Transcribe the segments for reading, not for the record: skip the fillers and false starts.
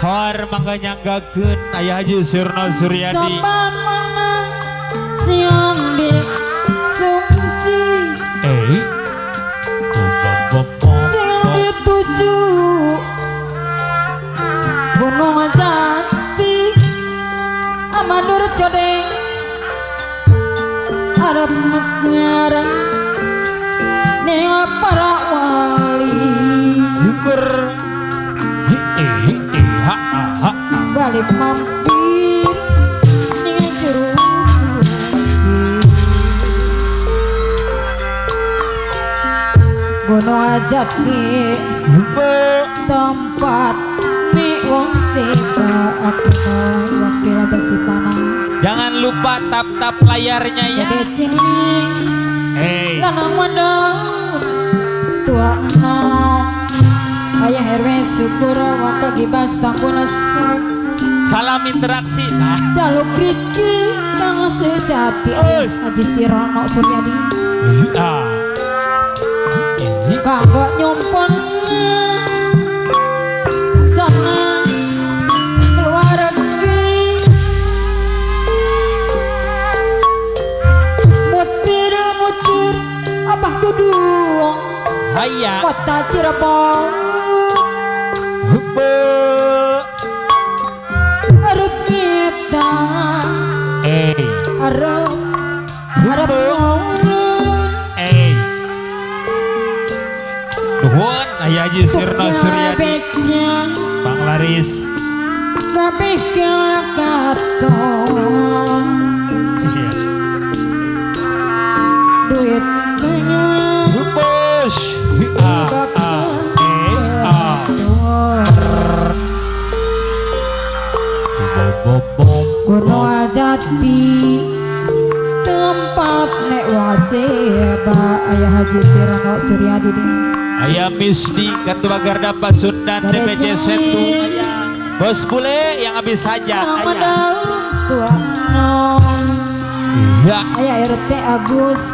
Soar mangga nyanggakeun Ayah Haji Sirno Suryadi. Sing dituju Gunung Jati Amandur Codeng Arab ngarang Nengok para wali balik mampir ning curug Gunung Jati tempat nih wong seba wakil bersipana. Jangan lupa tap-tap layarnya ya. Hey. Lanang mandang tua nom ayah herwe syukur waka gibas tambun. Salam interaksi. Jaluk riki kang sejati Haji Sirono Suryadi. Kanggo nyumpun sana keluarga mutir-mutir abah dudung haya kota Cirebon arep nyetan arep arep nuhun Ayah Haji Sirno Suryadi Panglaris kabeh katon duit banyak bos a a e a Gunung Jati tempat nek waseba Ayah Haji Sirno Suryadi Ayah Misdi Ketua Garda Pasundan DPC Setu Bos bule yang habis saja ayah ya. Ayah RT Agus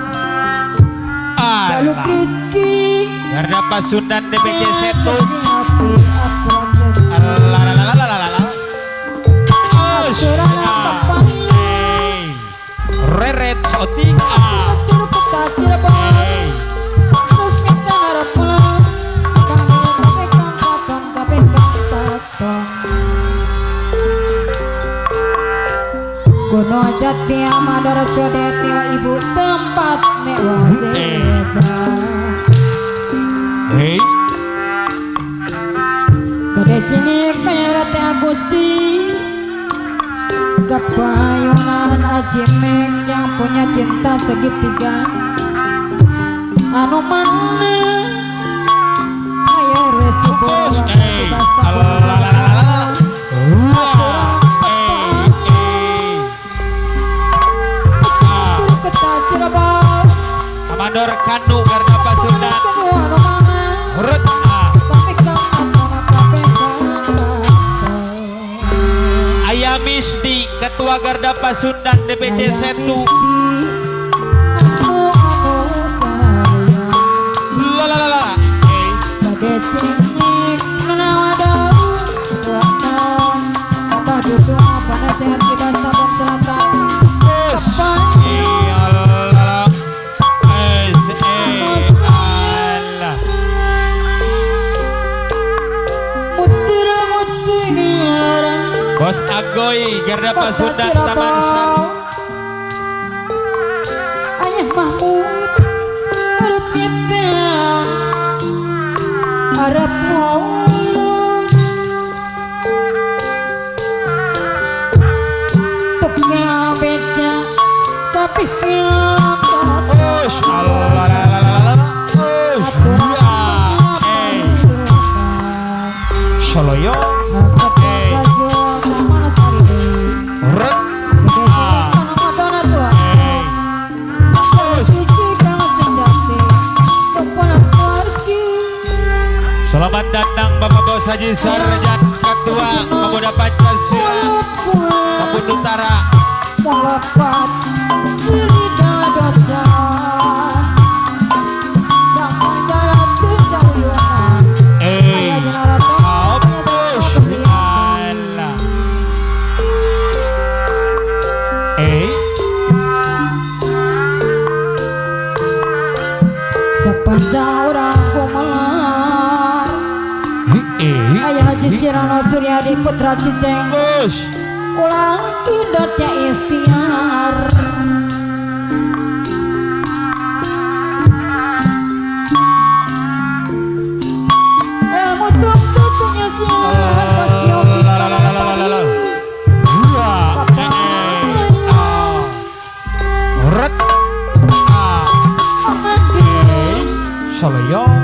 Lalu Riki Garda Pasundan DPC Setu Reret Sotik Gunung Jati Amador Codet Dewa Ibu tempat nek waseba. Hei. Gede cilik kaya Agusti Kepayunan Aji Mek yang punya cinta segitiga. Anu mana ayo resibo Amandor Kanu Garda Pasundan Hurut Ayah Misdi Ketua Garda Pasundan DPC Setu Lalalala Bos Agoy Garda Pasundan Taman Sari Ayah Mahmud Arab nyetel Arab Maud Tuknya beca Kapisnya Soloyo Selamat datang Bapak Bos Haji Sarjan Ketua Pemuda Pancasila Maupun Utara. Sepanjang urang kumelar Ayah Haji Sirano Suryadi Putra Ciceng ulang kidotnya istiar ilmu tutunya siar pasio Soloyong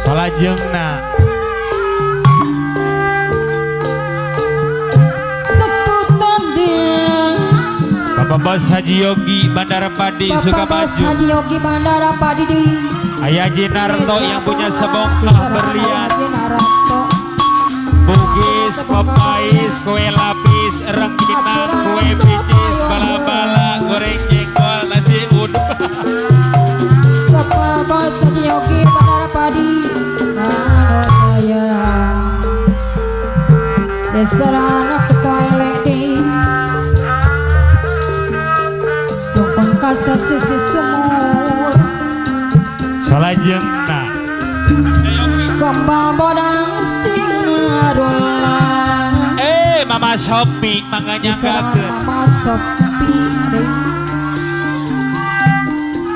Salajengna Bapak Bos Haji Yogi Bandara Padi Sukamaju Haji Yogi Bandara Padi di Ayah Jinarto yang punya sebongkah berlian Bugis, Popais, kue lapis, rengginang, kue picis, bala-bala, goreng jengkol, nasi uduk. Bapak Bos Haji Yogi Bandara Padi Desarana toilet di Tumpeng kasa sisi sumur Salajengna Kembang bodang stingarulang Mama Sopi manganyanggakeun Mama Sopi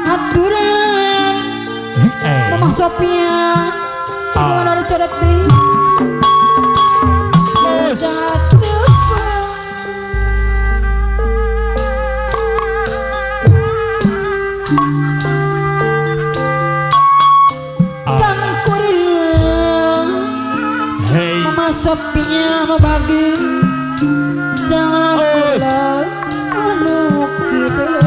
aturan Mama Sophia gimana coret deui Mama Sophia mau bagi jangan kula anu kitu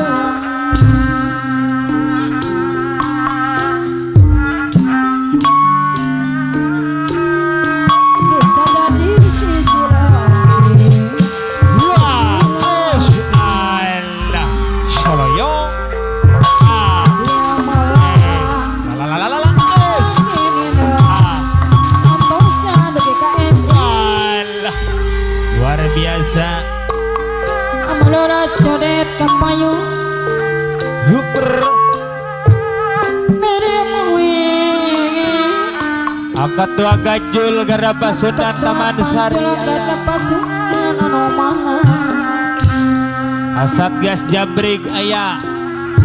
Biasa Amalora codet kapayu Huper Ketua Gajul Garda Pasundan Taman Sari Asat Gas Jabrik ayah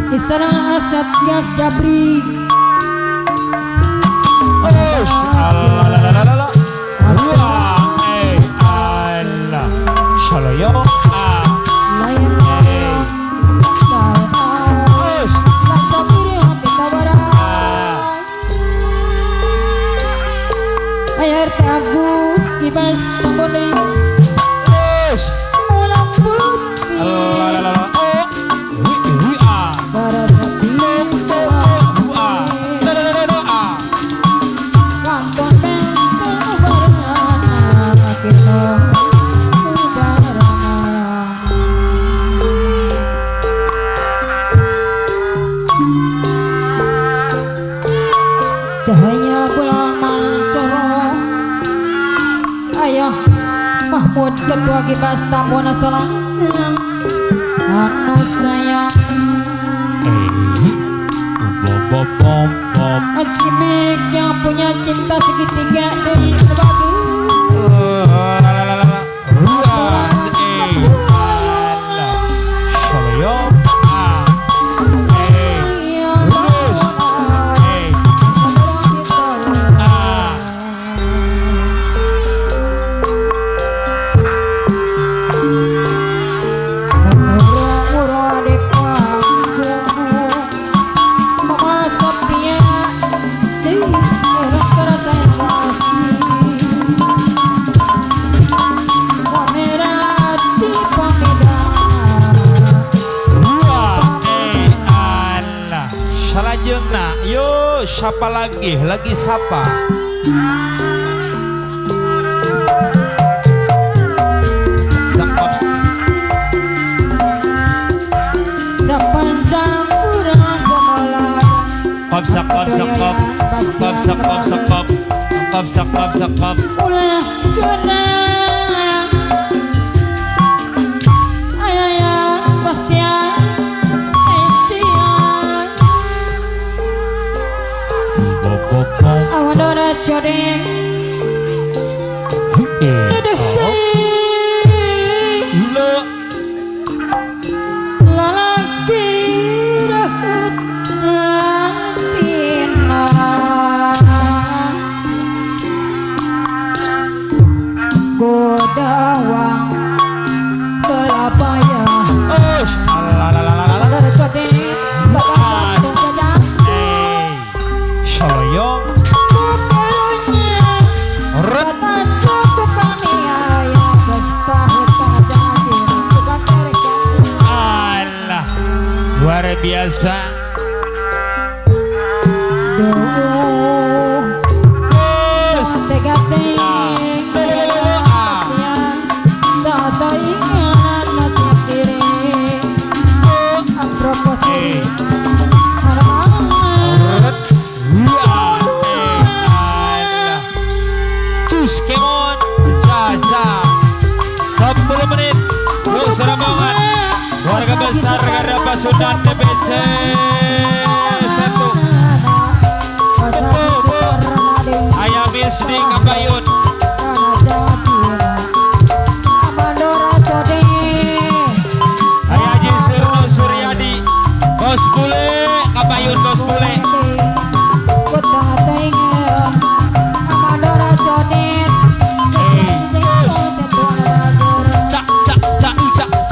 Diserang Asat Gas Jabrik Allah Agus Kibas Tambone Ulang putih Cahaya bulan mancoro Ayah Mahmud Ketua Kibas Tambona Salam Anu sayang Ajimek yang punya cinta segitiga dari batu. Ayeuna yo siapa lagi siapa? Sangkop sepanjang urang gemelar. Kop sakop sakop kop sakop sakop kop sakop sakop ulah kenang ayah pastian estian awadora codeng dedeh lo lalaki rahut atina godawang kelapaya oh awadora codeng bakal jajang soyong alah luar biasa. Cus kemon jaja 10 menit terus rombongan keluarga besar Garda Pasundan DPC 1 Ayah Misdi Kabayun Ayah Haji Sirno Suryadi Bos Bule Kabayun Bos Bule cak cak cak cak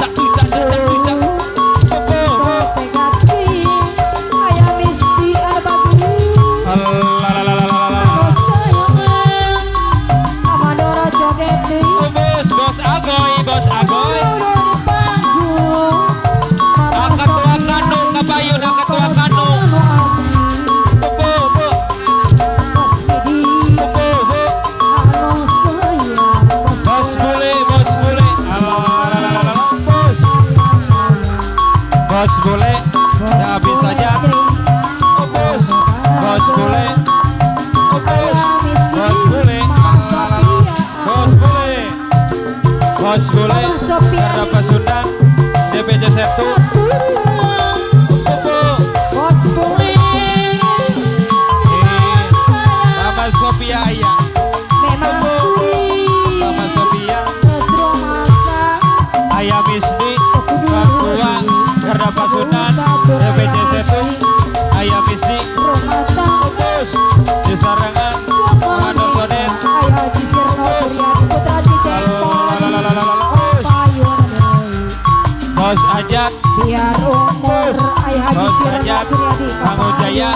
cak cak cak cak Bos bos agoy bos agoy angkat tua kanu Kabayun angkat tua kanu bo bo bo bo bos bule alah bos bos bule ya habis saja oh bos bos bule oh bos bos bule bos bule bos bule Garda Pasundan DPC 1 Bos bule Mama Sophia ya Mama Sophia Ayah Misdi Ketua Garda Pasundan DPC 1 Ayah Misdi Bos Disarangan Komando Sodet Bos Ajat Biar umur Ayah Haji Bos Sirna Ajat Suryadi Mang Ujaya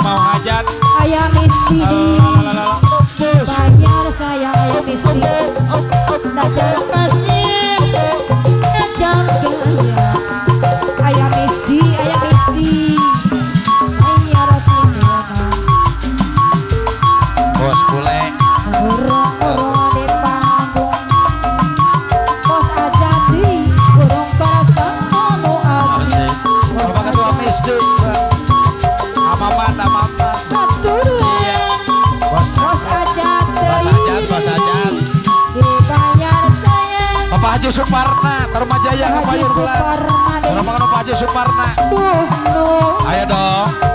Mau Hajat Ayah Misdi Bos bayar sayang Ayah Misdi Najang kasih Najang gaya Ayah Misdi Ayah Misdi Ayah Rasulullah Bos bule Urung-urung di panggung Bos Ajati Burung kerasa anu asli Bos Bapak Ketua Misdi Amaman amaman Aturan Bos Bos Ajati Bos Ajat Bos Ajat dibayar sayang Bapak Haji Suparna Tarumajaya Haji Kabayun bulan Suparna Rombongan Bapak Haji Suparna Duh ayo dong.